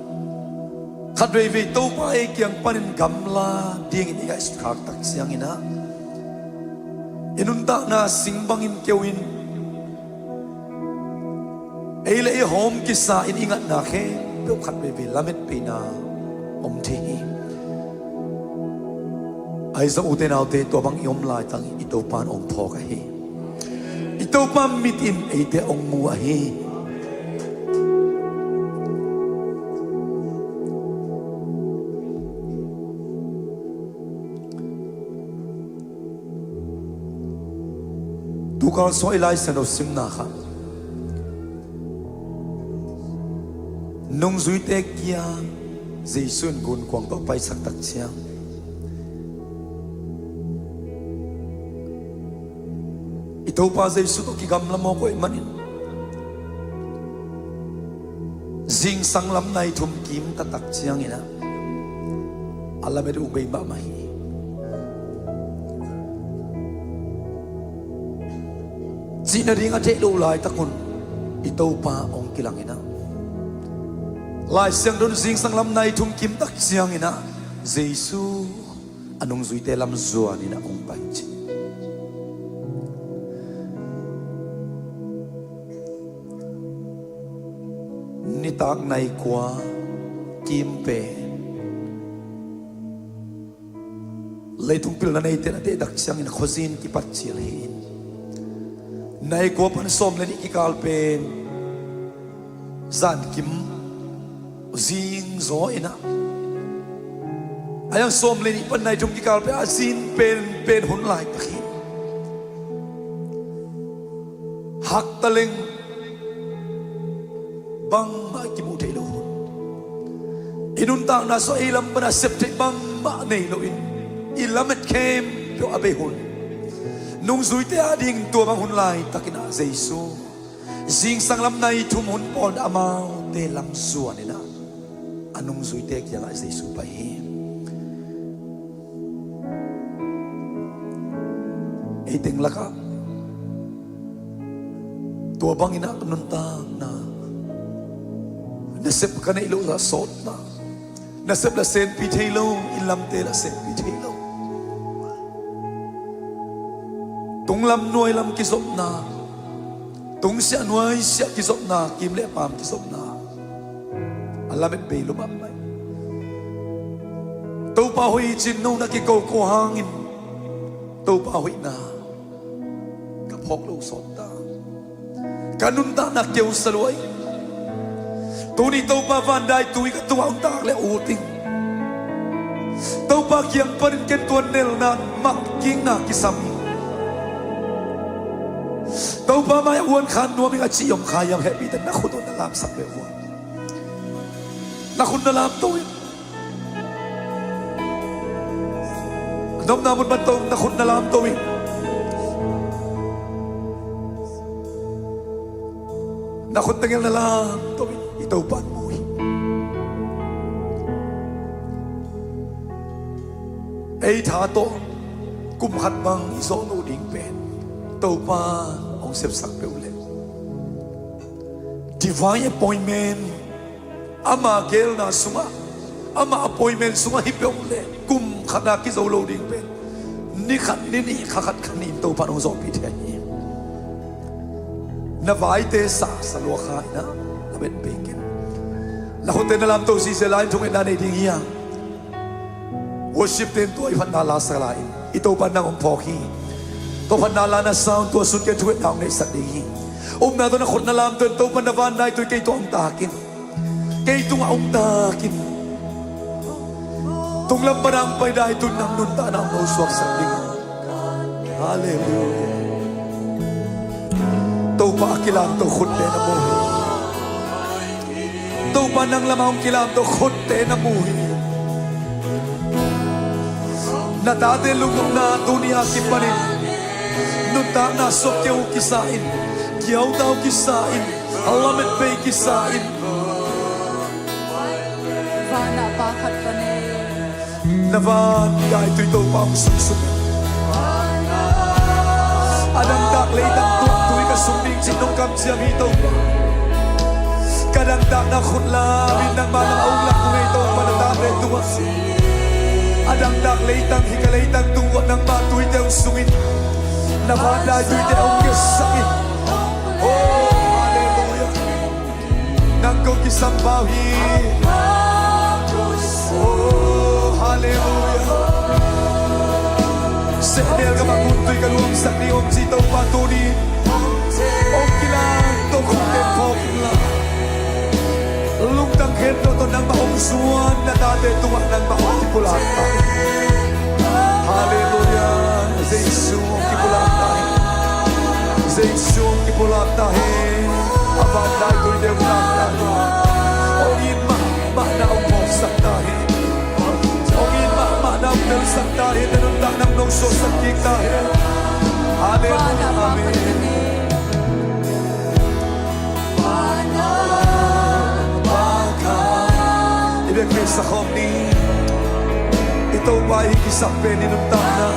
khat veivei Topa ei kiang panin gamla dingin i ngaihsut khak tak ciangin ah, i nuntakna sing bangin keu in, ei le ei hawm kisa in i ngatna khempeuh khat veivei lametpeina om thei hi. Ahi zong ute naute, tua bang i om laitak i Topa in hong phawk ahi. I Topa mit in eite hong mu ahi. Tukal sua i Lai Siangtho simna kha, nungzuite kiang Jesu in gunkuang tawh a paisak tak ciang, i Topa Jesu tawh kigamla mawk ahih manin, zingsang lam nai thum kim ta tak ciangin ah, a lamet uh bei mahmah hi. Cih nading a theih loh laitak un i Topa hong kilang in ah, Lai Siangtho in zingsang lam nai thum kim tak ciangin ah, Jesu a nungzuite lam zuan in ah hong pai ci. Nitak nai kua kim pen, leitung pilna neite in a tehtak ciangin khuazin kipat cil hi in, nai kua pan sawm le nih kikal pen zankim zing zaw in ah, a yang sawm le nih pan nai thum kikal pen a zin penpen hun laitak hi. Hak taleng bangmah kimu thei lo hun. I nuntakna sua ei lam pana sep theih bangmah nei loin, i lamet khempeuh a bei hun. Nungzuite ading tua bang hun laitakin ah Jesu zingsang lam nai thum hun pawl amaute lam zuan in ah, a nungzuite kiangah Jesu pai hi. Ei teng lakah tua bangin ah nuntakna, nasep ka neih loh zah sawtna, nasep la senpi thei lo, i lamte la senpi thei lo, tunglam nuailam kizopna, tungsiah nuaisiah kizopna, kim le pam kizopna, a lamet bei lua mahmah hi. Topa hoih hi ci-in nong na kiko ko hangin Topa hoihna ka phawk lo sawt ta. Ka nuntakna keusa lua hi. Tuni Topa vandaitui ka tungah hong tak le ut ing. Topa kiang panin ken tua nelna mangkikna kisam hi. Topa mai-ah huan khan nuam ing a cih om kha hiam, hehpihte na khut un na lamsak ve uh a. Na khut na lamto in. Na omna mun pan tawh na khut na lamto in. Na khut teng na lamto in. I Topa in mu hi. Ei tha tawh kum khat bang i zawh loh ding pen Topa hong sepsak peuh leh, divine appointment, ama geelna sungah, ama appointment sungah hi peuh leh kum khat a kizo lo ding pen ni khat, ni nih, kha khat, kha nih in Topa hong zawhpih thei hi. Na vaite sa, sa lua kha in ah, na bet pek in. Na khutte na lamto sese lai in thungetna nei ding hi a. Worship team tua i phatna la sa lai in, i Topa nang hong phawk hi. Tua phatna la na sound tua sut kei in thungetna hong neihsak ding hi. Upna tawh na khut na lamto in, Topa na van daitui kei tungah hong tak in. Kei tungah hong tak in. Tunglam pan a hong pai daitui in nang nuntakna hong nosuaksak ding. Halleluiah. Topa a kilamto khutte na mu hi. Topa nang lamah hong kilamto khutte na mu hi. Na tate lungnopna tuni a kipanin nuntakna suak kei uh kisa in, kiauta uh kisa in, lametpei kisa in. Vanah Pa khat ka nei. Na van daitui Topa hong sungsuk. A dangtak leitang tungah tui ka sung ding cih nong kamciam hi Topa. Ka dangtakna khut lam in nangmah lam a hong lak uh ngei Topa na tate tungah. A dangtak leitang hi ka leitang tung uah nangmah tuite hong sung in. Na van daituite hong ngetsak in. Oh, halleluiah. Nang kong kisam pau hi. Oh, halleluiah. Sehnel ka mah gun tui ka luangsak ding om ci Topa tuni. Hong kilamto khutte phawk inla. Lungtang khempeuh tawh nangmah hong zuan na tate tungah nangmah hong kipulak ta. Halleluiah. Jesu hong kipulak ta hi. Jesu hong kipulak ta hi. A van daitui deuh lak ta hi. Hong it mahmahna hong mawksak ta hi. Hong it mahmahna hong telsak ta hi. Na nuntakna hong nosuaksak kik ta hi. Halleluiah. Amen. I biakinn sa khawm ni. I Topa i kisap pen i nuntakna.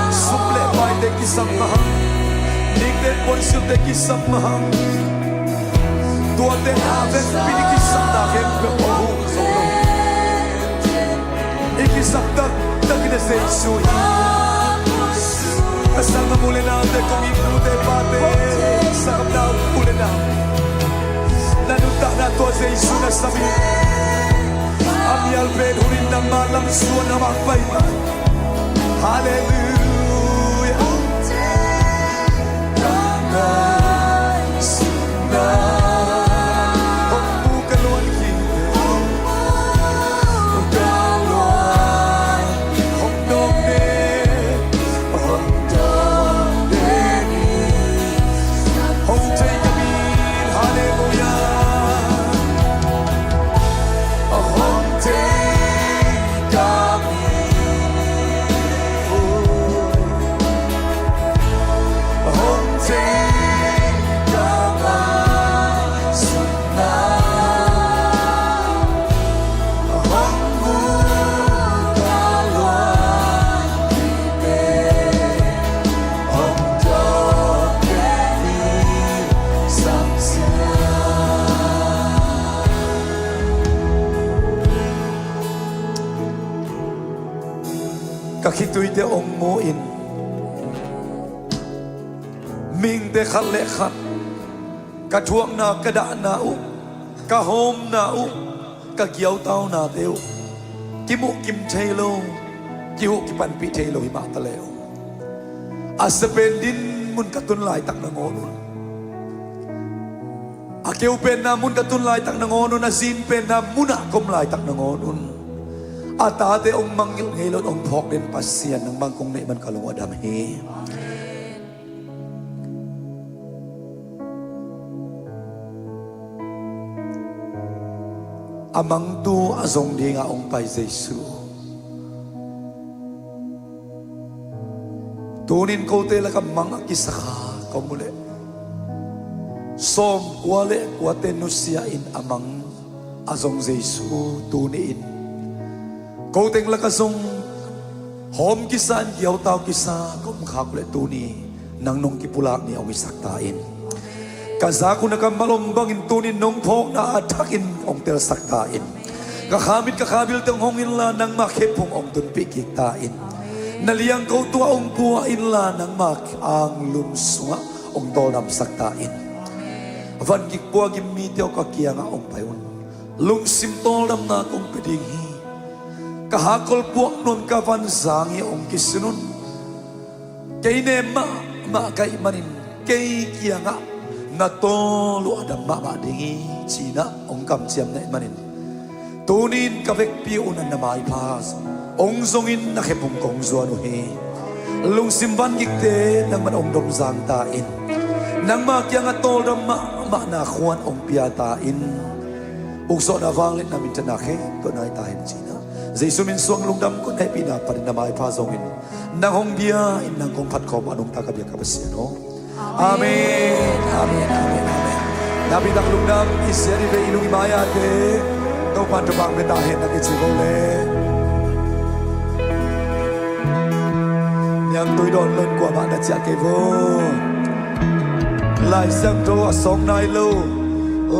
Sum le paite kisap mahang. Nikte puansilhte kisap mahang. Tuate a vekpi i kisapna khempeuh aw. I kisap taktak in a Jesu hi. Ka sanggam u le naute, kong it nute pate, sanggam nau u le nau, na nuntakna tua Jesu na sam hi. A mial pen hun in nangmah lam suan a mangpai ta. Halleluiah. Ka khituite hong mu in, mihingte khat le khat, ka thuakna, ka dahna uh, ka hawmna uh, ka giautaunate uh, kimuh kim thei lo, kihuh kipanpih thei lo hi mah ta le uh. A sia pen dinmun ka tun laitak nangawn un, a keu penna mun ka tun laitak nangawn un, a zin penna munah ka om laitak nangawn un, a tate hong mangngilh ngei lo in hong phawk den Pasian nangmah kong neih man ka lung uh a dam hi. A mangtu a zong dinga hong pai Jesu. Tunin kote lakah mang a kisa kha ka muh leh, sawmkua le kuate nusia in a mang a zong Jesu tuni-in, koteng lakah zong hawm kisa in, giautau kisa ka om khak uh leh tuni nang nong kipulak ni hong hisak ta in. Ka zak uh na kammal om bangin tunin nong phawkna a thakin hong telsak ta in. Ka khamit ka khabilte hong hong inla, nangma khephung hong tunpih kik ta in. Na liangko tua hong pua inla, nangma anglum sungah hong tawldamsak ta in. Van gik pua gim mite aw, ka kiangah hong pai un. Lungsim tawldamna kong pia ding hi. Ka hakkol puak nuam ka van zang hi, hong kisin un. Kei nem mahmah ka hih manin kei kiangah na tawl uh a dam mahmah ding hi, ci-in ah hong kamciam na hih manin, tunin ka vekpi uh na maipha hong zongin na khephung kong zuan uh hi. Lungsim van gikte nangman hong domzang ta in. Nangma kiangah tawldam mahmahna khuan hong pia ta in. Ukzawhna, vangliatna, minthanna khempeuh nai ta hen, ci-in ah Jesu min suang lungdam kong hehpihna panin na maipha zongin, nang hong bia in, nang kong phat khawm a nungta ka biak ka Pasian aw. Amen, amen, amen, amen. Nakpi tak lungdam. I siat i vei, i lung i mai-ate Topa'n thupha pia ta hen, na kici vo le. Niangtui dawn lo in kuamah na ciah kei vo. Lai Siangtho a sawng nai lo,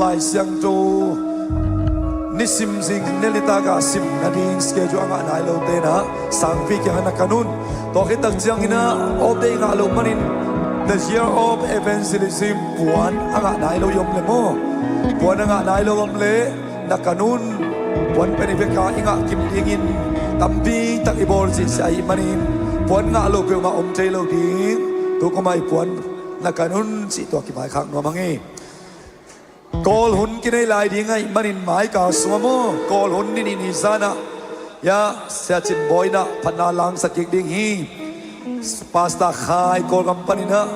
Lai Siangtho nisim zing nilitaka sim nading schedule a ngah nai lote in ah sangpi kiangah na kan un. Tua khit tak ciangin ah off day ngah loh manin, the year of evangelism, puan a ngah nai lo i om leh maw, puan a ngah nai lo om leh na kan un. Puan pen i veka i ngah kim dingin tampi tak i bawl zihziah ahih manin puan ngah lo peuhmah om thei lo ding. Tu kum ah i puan na kan un cih tua kimaikhak nuam hang hi. Kawl hun kinei lai ding ahih manin mai kal sungah maw, Kawl hun ni nih ni zan ah, ya, Sia Cin Bawi in ah phatna langsak kik ding hi. Pastor Khai Kawlgam panin ah,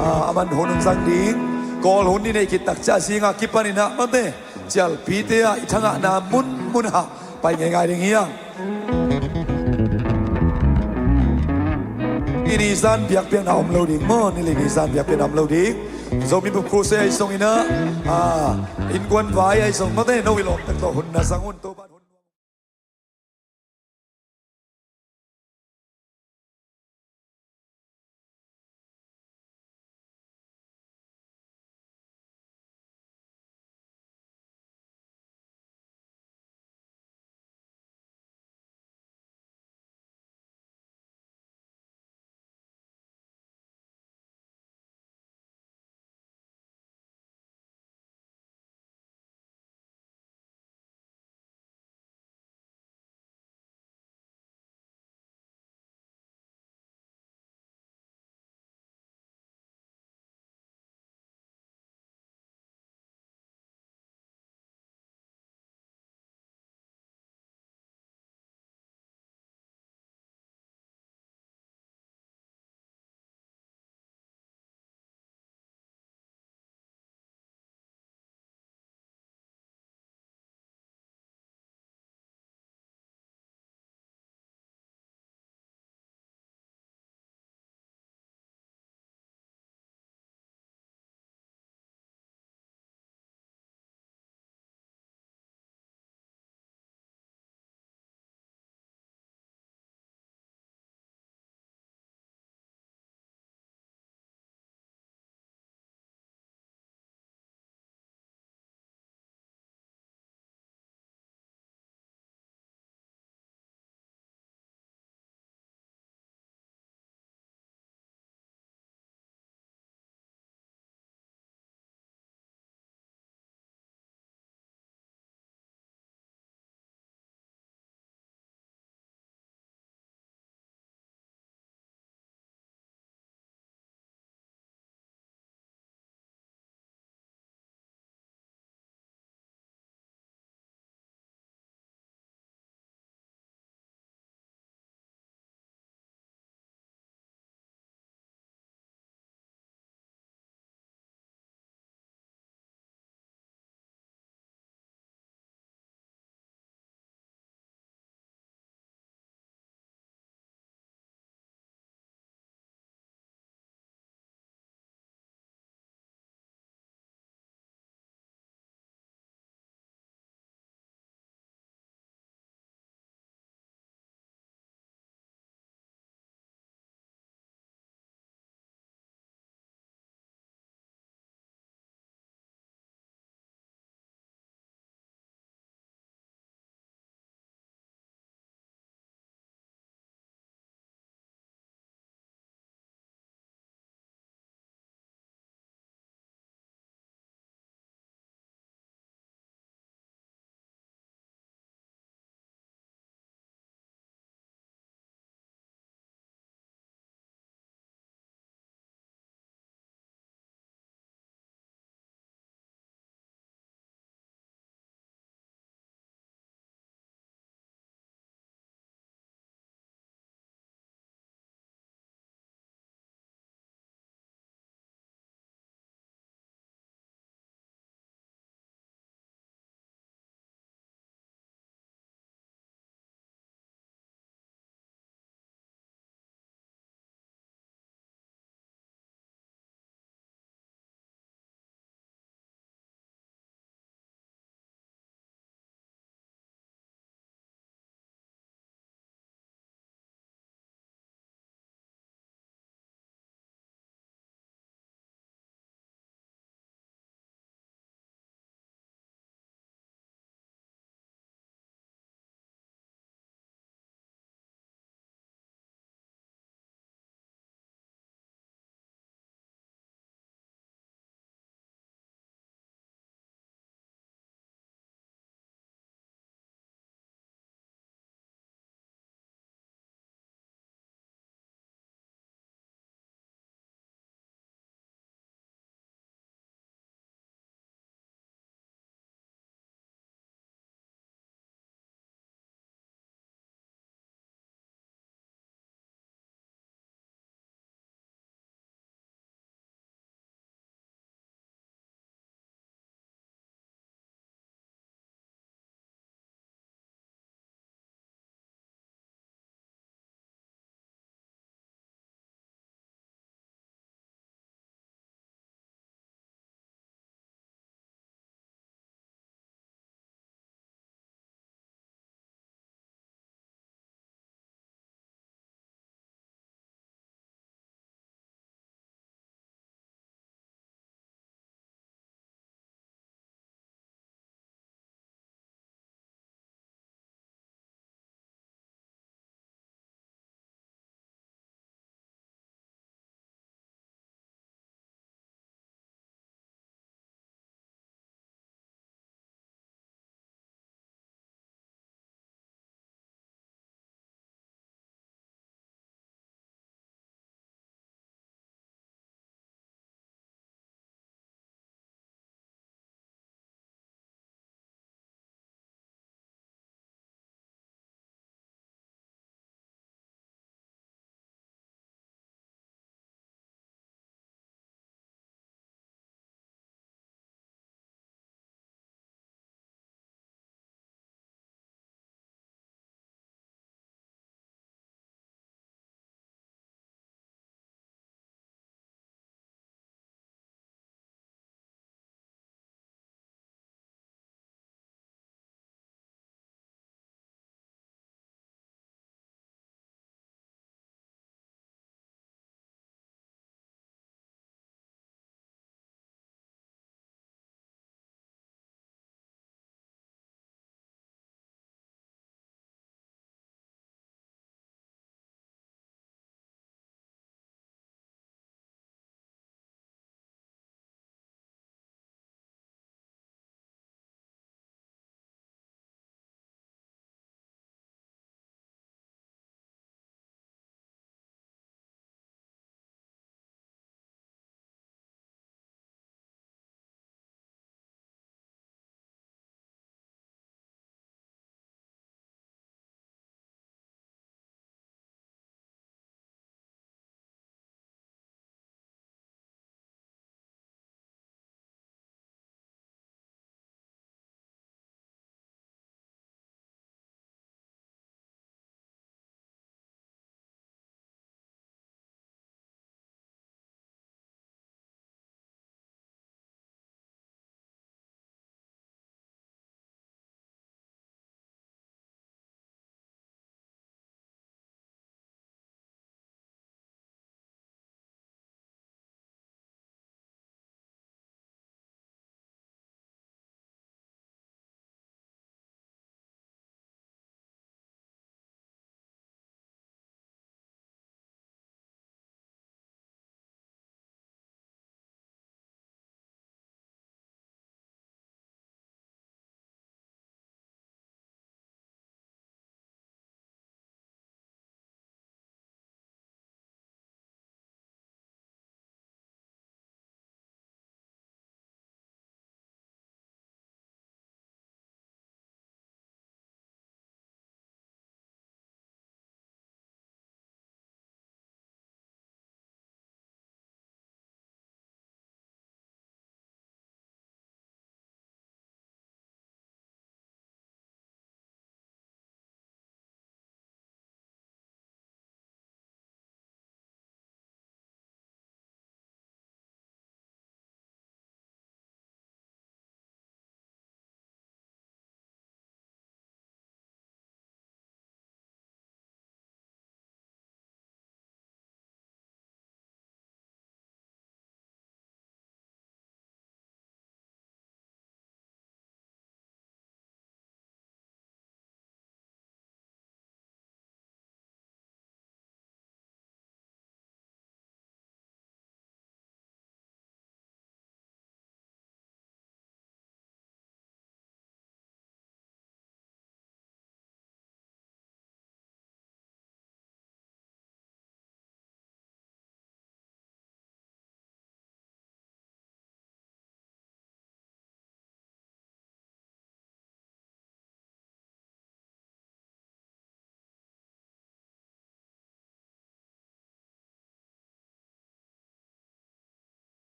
ah, aman hun hong zang ding. Kawl hun ni neih khit tak ciang a zing a kipanin ah mate, cialpite ah i thangahna munmun ah pai ngeingai ding hi hang. Ni li ni zan biakpiakna om lo ding maw, ni li ni zan biakpiakna om lo ding. Zomi Bup Crusade ahi zongin ah, ah, innkuan vai ahi zong mate, no i lawmte tawh hun na zang un.